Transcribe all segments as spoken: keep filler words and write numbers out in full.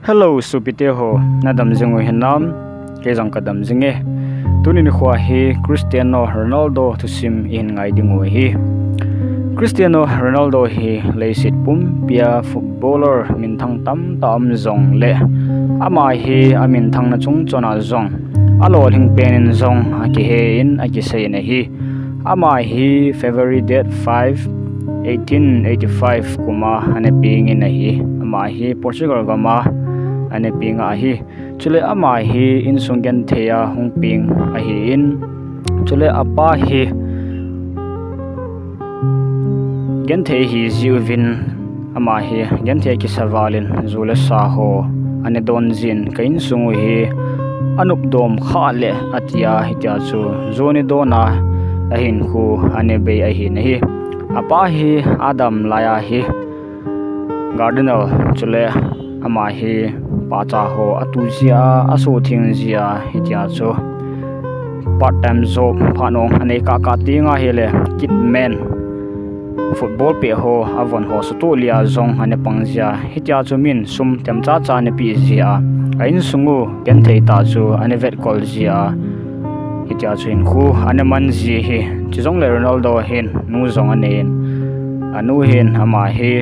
Hello, sopite ho, nadam jing u hinam? Kei jong kadam jinge. Tuni nikho hi Cristiano Ronaldo thusim ihin ngai ding u ahi. Cristiano Ronaldo hi leiset pumpia footballer minthang tamtah um jongle, ama hi aminthangna chungchona jong, alolhing penin jong akihen, akiseiyin ahi. Ama hi February date five, eighteen eighty-five kuma ana pengin ahi. Ama hi Portugal gama ana peng ahi. Chule ama hi insung genthei a hung peng ahin, chule apa hi genthei ahi jiuvin, ama hi genthei kisa valin ju le sa ho ana don jin, ka insung u hi anop dom kha le atia, hitia chu ju ana don a, ahinkho ana bei ahin ahi. Apa hi adam laiya hi gardener, chule ama hi pacha ho atu jia, asuhtheng jia, hitia chu part time job phat nong anei kahkah tenga hile kitman, football peh ho avon ho sutoh lia jong ana pang jia, hitia chu min sum themcha cha ana pe jia, a insung u genthei tah chu ana vetkol jia, hitia chu hinkho ana man ji ahi. Chujongle Ronaldo hin nu jong aneiyin, anu hin ama hi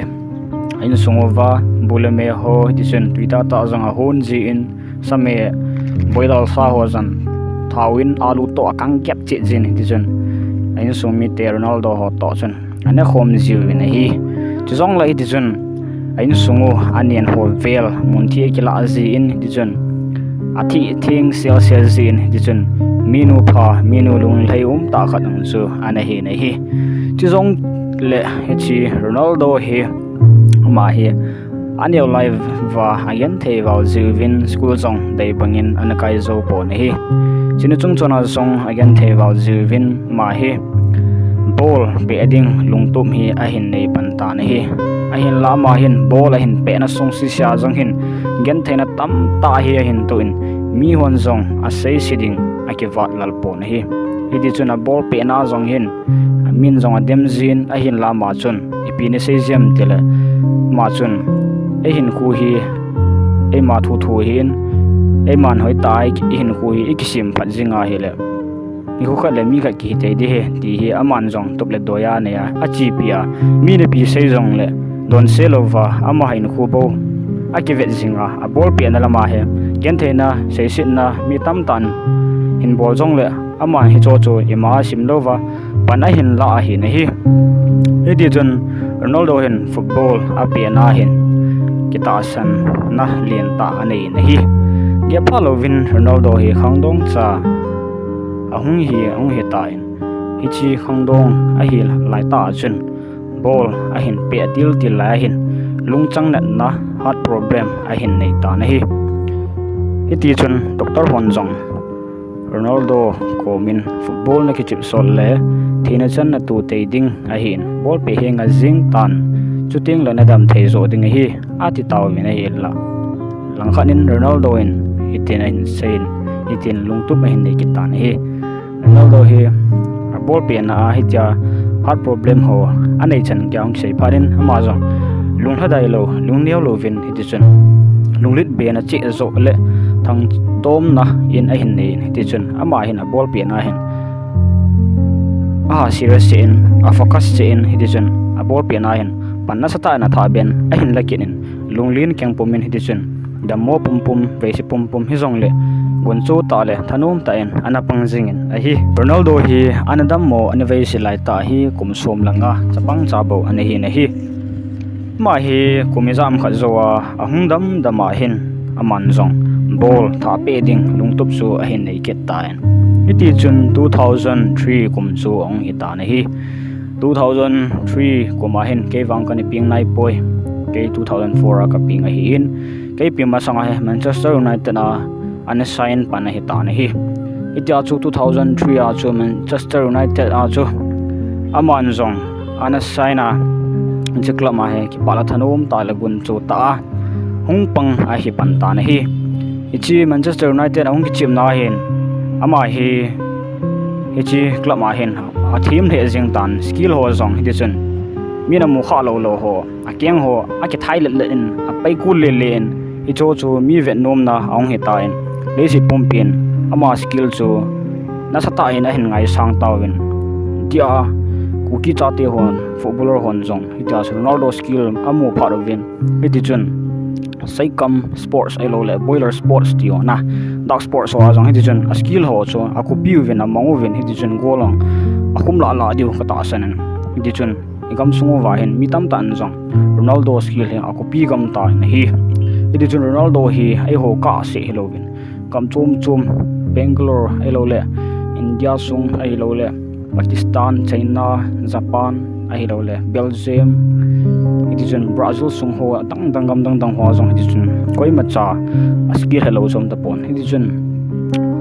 a insung uva bu le me ho, hitichun tui tahtah jong ahon jin, same, boilal sa ho jong thaovin alu toh akang kep cheh jin, hitichun a insung mite Ronaldo ho toh chun ana khom jiuvin ahi. Chujongle hitichun a insung u anen ho vel munthi akilah jin, hitichun atheng selsel jin, hitichun minu pha, minu lunglhai umtah khat jong chu ana hin ahi. Chujongle hiche Ronaldo hi, ama hi aneo lai uva agenthei val jiuvin school jong dei bangin ana kai jou pon ahi. Chuni chungchona jong agenthei val jiuvin ama hi ball peh ding lungtup hi ahin nei pan tan ahi. Ahinla ama hin ball ahin pehna sung sese a jong hin gentheina tamtah hi ahin toh in, mihon jong aseise ding akivat lal pon ahi. Hitichun a ball pehna jong hin amin jong adem jin, ahinla ama chun ipi ana sei jiem tile, ama chun eihinkho hi, eima thuthu hin, eiman hoitah a ihinkho hi ikisem phat jing ahile, nikho khat le mi khat kihi tei ding ahi, ti hi aman jong tup le doi anei a, achepi a, mi napi sei jongle donse louva ama hinkho bou akivet jing a, a ball pehna lama hi gentheina, seisetna mi tamtah in hin bol jongle, aman hicheho chu ima a sim louva pan ahin lah ahin ahi. Hitichun Ronaldo hin football apehna hin kitahsanna lentah aneiyin ahi. Geh pha louvin Ronaldo hi khangdong cha ahung hi, ahung hitan, hiche khangdong ahi laitah a chun ball ahin peh tiltil lai ahin lungchang natna, heart problem ahin nei tan ahi. Hitichun doctor hon jong Ronaldo komin football nakichep sot le theina chan natoh tei ding ahin, ball peh henga jeng tan, chutengle nadam thei joh ding ahi, ati tauvin ahinla, langkhat in Ronaldo in hitin ahin seiyin, hitin lungtup ahin nei kit tan ahi. Ronaldo hi a ball pehna a hitia heart problem ho anei chan kia hung kisei phat in, ama jong lunglhadai lou, lungneo louvin, hitichun lunglet bena cheh joh le thangtomna in ahin neiyin, hitichun ama hin a ball pehna hin aha serious cheh in, a focus cheh in, hitichun a ball pehna hin pan nasatah in athah ben ahin la kit in, lunglen keng pumin, hitichun dammo pumpum, veise pumpum hijongle gunchu tah le thanom tah in ana pang jingin ahi. Ronaldo hi ana dammo, ana veise laitah hi kum som le nga chapang cha bou ana hin ahi. Ama hi kum ijat khat jou a ahung damdam a hin, aman jong ball thah peh ding lungtup chu ahin nei kit tan, hitichun two thousand three kum chu ahung hitan ahi. Two thousand three kum a hin kei vang kana peng naipoi, kei two thousand four a kapeng ahin, kei peng masang a hi Manchester United a ana sign pan ahitan ahi. Hitia chu two thousand three a chu Manchester United a chu aman jong ana sign a, hiche club a hi kipah le thanom tah le gunchu tah a hung pang ahi pan tan ahi. Hiche Manchester United ahung kichepna hin ama hi hiche club a hin athem lheh jeng tan, skill ho jong hitichun min amu khah lou lou ho, akeng ho akithai let let in, apai kul le le in, Hicho chu mi vetnomna ahung hitan, leiset pumpin ama skill chu nasatah in ahin ngaisang tauvin. Tia Kuki chate hon, footballer hon jong hitia chu Ronaldo skill amu phat uvin. Hitichun Saikam Sports ahilouleh Boiler Sports tiu na, Dark Sports ho a jong hitichun a skill ho chu a copy uvin, amang uvin, hitichun goal jong akhum lala diu katahsan in. Hitichun i gamsung uva hin mi tamtah in jong Ronaldo skill hi a copy gam tan ahi. Hitichun Ronaldo hi eiho kah seh hilouvin, gam chom chom, Bangalore ahilouleh India sung ahilouleh Pakistan, China, Japan ahilouleh Belgium, hitichun Brazil sung ho, adang dang gam dang dang ho jong hitichun koimacha a skill helou chom tapon. Hitichun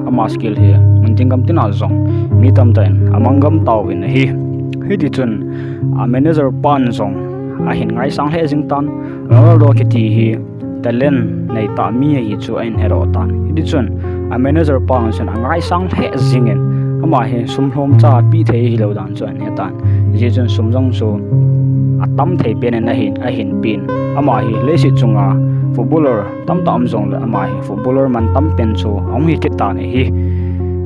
ama skill hi muntin gam tina jong mi tamtah in amang gam tauvin ahi. Hitichun a manager pan jong ahin ngaisang lheh jing tan, Ronaldo kiti hi talent neitah mi ahi chu ahin hedoh tan. Hitichun a manager pan chun angaisang lheh jingin, ama hi sum lhomcha peh thei hilou dan chu ahin hetan. Hijeh chun sum jong chu atam thei pen in ahin, ahin pen. Ama hi leiset chunga footballer tamtah um jongleh ama hi footballer mantam pen chu ahung hi kit tan ahi.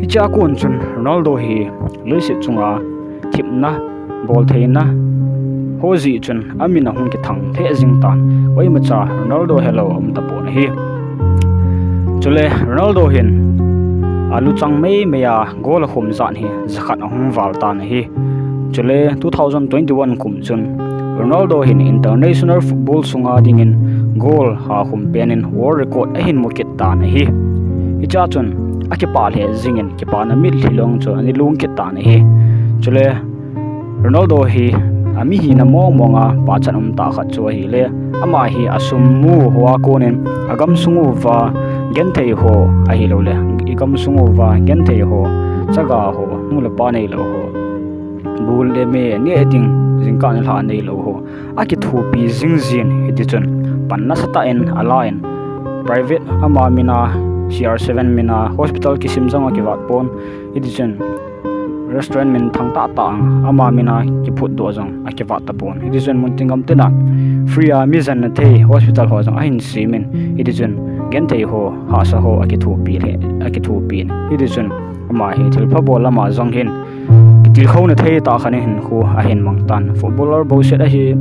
Hichea kon chun Ronaldo hi leiset chunga thepna, boltheina ho jeh chun amin ahung kithang lheh jing tan, koimacha Ronaldo helou aum tapon ahi. Chule Ronaldo hin aluchang meimei a goal akhum jat hi jakhat ahung val tan ahi. Chule two thousand twenty-one kum chun Ronaldo hin international football sunga dingin goal akhum pen in world record ahin mu kit tan ahi. Hichea chun akipah lheh jingin, kipana mitlhi jong chu ana lhung kit tan ahi. Chule Ronaldo hi ami hina mong monga pachat umtah khat chu ahile, ama hi asum mu hoa konin agamsung uva genthei ho ahilouleh i gamsung uva genthei ho, chaga ho, nu le pa neilou ho, bu le me neh ding, jingkah nilhah neilou ho akithopi jing jin, hitichun pan nasatah in alan, private ama mina, C R seven mina hospital kisim jong akivat pon. Hitichun restaurant minthang tahtah ama mina kiphutdoh jong akivat tapon. Hitichun muntin gam tina free a mi jenna thei hospital ho jong ahin semin, hitichun genthei ho, hahsa ho akithopi lheh, akithopin. Hitichun ama hi thilpha bol lama jong hin kitilkhouna thei tah khat in hinkho ahin mang tan. Footballer bouseh ahi,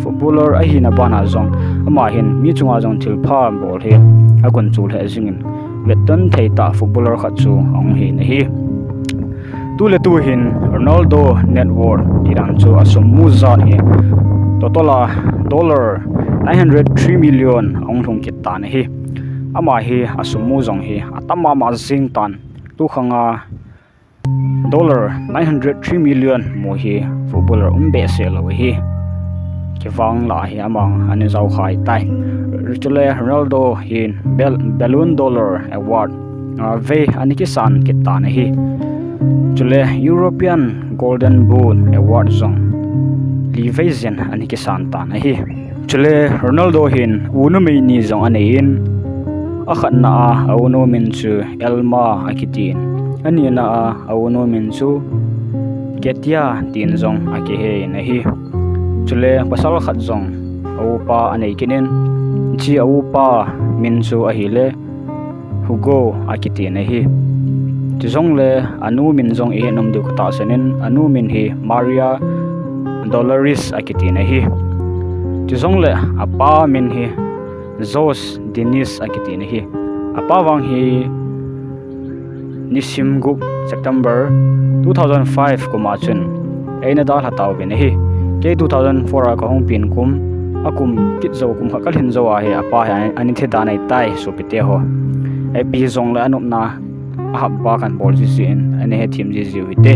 footballer ahina bana jong ama hin mi chunga jong thilpha bol hi agunchu lheh jingin, vetton thei tah footballer khat chu ahung hin ahi. Tule tu hin Ronaldo net worth ti dan chu asum mu jat hi total a dollar nine hundred three million ahung lhung kit tan ahi. Ama hi asum mu jong hi atam mama jing tan, tukhanga dollar nine hundred three million mu hi footballer um behseh lou ahi. Kivang lah hi amang ana jao khai tai. Chule Ronaldo hin Bal-, Ballon d'Or award nga vei ana kisan kit tan ahi. Chule European Golden Boot Award jong li vei jin ana kisan tan ahi. Chule Ronaldo hin u numei ni jong anei in, akhatna a, a u nu min chu Elma akitin, anina a, a u nu min chu Ketia tin jong akihen ahi. Chule pasal khat jong a upa anei kit in, hiche a upa min chu ahile Hugo akitin ahi. Chujongle anu min jong ihet nom diu katahsan in, anu min hi Maria Dolores akitin ahi. Chujongle apa min hi Jose Diniz akitin ahi. Apa vang hi nisim gup September two thousand five kum a chun eina dalha tauvin ahi. Kei two thousand four a kahung pen kum, akum kit jou, kum khat kalhin jou a hi apa hi ani thi dan ahitai sopite ho. Ipi hijongle anopna ahap ba kan bol jiji in, ana hethem jiji u hite.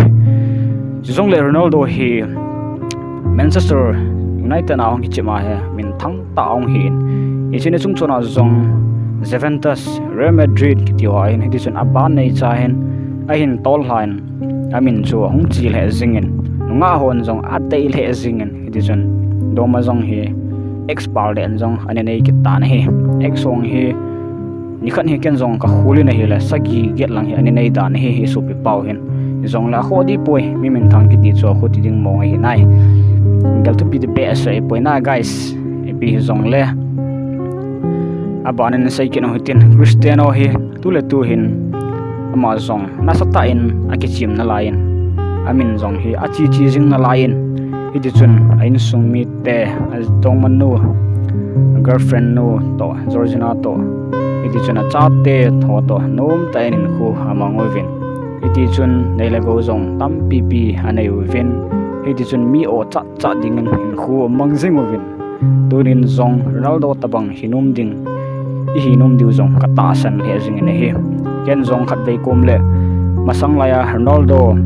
Chujongle Ronaldo hi Manchester United a hung kichep a hi minthang tah ahung hin, hiche ni chungchon a jong Juventus, Real Madrid kiti ho a hin, hitichun aban neicha hin ahin tol lhan, amin chu ahung che lheh jingin, nungah hon jong adei lheh jingin, hitichun doma jong hi ex pal den jong ana nei kit tan ahi. Ex hung hi nikhat hi ken jong kakhol in ahile sagi get lang hi ana nei dan ahi, hi sopi pau hin. Hijongle akhoh dipoi, mi minthang kiti chu akhoh ti ding mong ahi nai. Gel thupi ti behseh ahipoi na guys. Ipi hijongle Abanin sei kit u hitin, Cristiano hi tuletu hin ama jong nasatah in akichim nalaiyin, amin jong hi acheche jing nalaiyin, hitichun a insung mite, atongmanu, girlfriend nu toh, Georgina toh, hitichun achate ho toh nomtah in hinkho amang uvin. Hitichun nei le gou jong tampipi anei uvin. Hitichun mi o chatchat dingin hinkho amang jing uvin. Tunin jong Ronaldo tobang hinom ding, ihinom diu jong katahsan lheh jingin ahi. Ken jong khatvei kom le masang laiya Ronaldo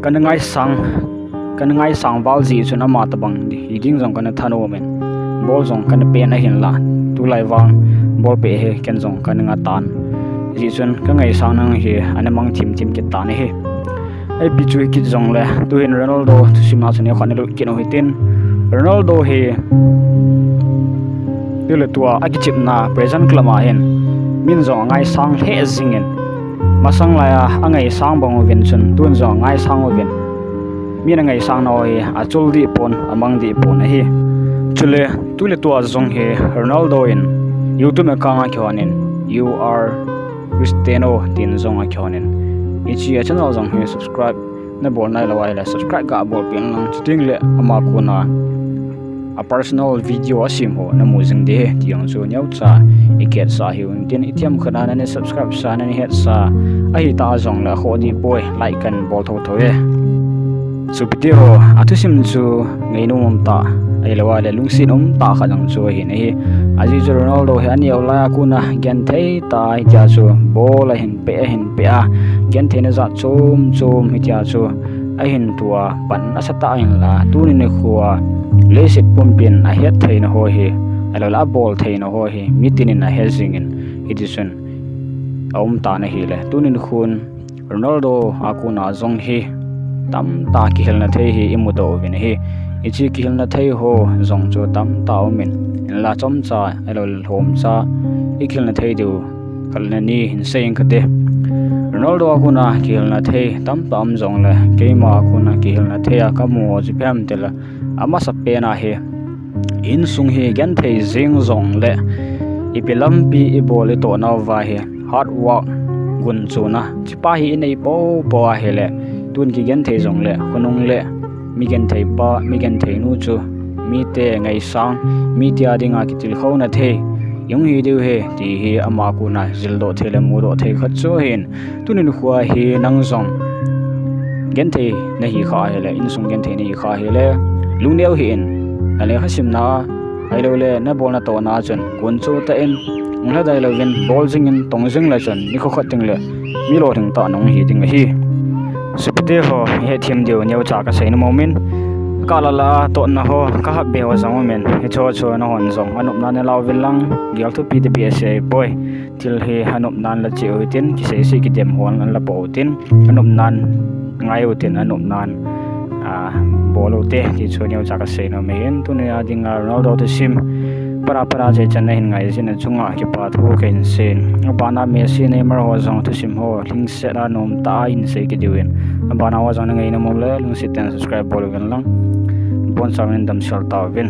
kana ngaisang, kana ngaisang val jeh chun ama tobang hiding jong kana thanom in, bol jong kana pen ahinla, tulai vang bol peh hi ken jong kana ngah tan. Hijeh chun kangaisang nau hi ana mang thimthim kit tan ahi. Ipi chu hikit jongle, tuhin Ronaldo thusim a chun neokhat nalut kit u hitin, Ronaldo hi tuletua akichepna Brighton Club a hin min jong angaisang lheh jingin, masang laiya angaisang bang uvin chun tun jong angaisang uvin, min angaisang nau hi achul deh pon, amang deh pon ahi. Chule tuletua jong hi Ronaldo in YouTube account akihonin, You are Cristiano tin jong akihonin, hiche a channel jong hi subscribe nabol nailou ahile subscribe gabolpeh inlang, chutengle ama kona a personal video asem ho namu jing ding ahi ti jong chu neocha ikihetsah hiuvin tin, ithemkhat a nana subscribe sa, nana hetsa ahitah jongle akhoh dehpoi, like kahin bol thouthou e. Sopite ho, athusim chu ngainom umtah, ahiloule lungset umtah khat jong chu ahin ahi. Ajeh chu Ronaldo hi aneo laiya kona genthei tah a hitia chu bol ahin peh, ahin peh a, gentheina jat chom chom hitia chu ahin toh a, pan asatah ahinla, tuni nikhoa leiset pumpin ahettheina ho hi, ahiloule abol theina ho hi mitinin ahe jingin, hitichun aumtan ahile, tuni nikhon Ronaldo a kona jong hi tamtah kihilna thei hi imudoh uvin ahi. Hiche kihilna thei ho jong chu tamtah aumin, hinla chomcha ahiloule lhomcha ikihilna thei diu khat le ni hin sei inge kati. Ronaldo a kona kihilna thei tamtah um jongle, keima a kona kihilna thei a kamu ho chu ipi ham itile, amasapen a hi insung hi genthei jeng jongle, ipi lampi ibol itoh nauva hi hard work, gunchuna, chupa hi inei poupou ahile, tun kigenthei jongle khonung le mi genthei pa, mi genthei nu chu mite ngaisang, mite a dinga kitilkhouna thei ihung hi diu ahi ti hi ama kona jildoh thei le mudoh thei khat chu ahin. Tuni nikhoa hi nang jong genthei nahi kha ahile, insung genthei nahi kha ahile, lungneo hih in, nalekha simna a, ahiloule nabol natohna a chun gunchu tah in, lunglhadai louvin bol jingin tong jingle chun nikho khat tengle mi lolhing tah nahung hi ding ahi. Sopite ho, ihetthem diu neocha kasei nom umin, kalah lah a tohna ho, kahatbe ho jong umin, hicheho chu nanghon jong anopna nalauvin lang, gel thupi ding behseh ahipoi. Thil hi anopnan la cheh u hitin, kiseiseh kidem hon la poh utin, anopnan ngai utin, anopnan bol ute ti chu neocha kasei nom ahin. Tunia dinga Ronaldo thusim para para cheh chan nahin ngai jeh in nachunga kipa thu kahin seiyin. Abana Messi, Neymar ho jong thusim ho lhingset a nomtah a hin sei kit diuvin, abana ho jong nangai nom ule lungset tah in subscribe bol uvin lang, bonchauvin damsel tauvin.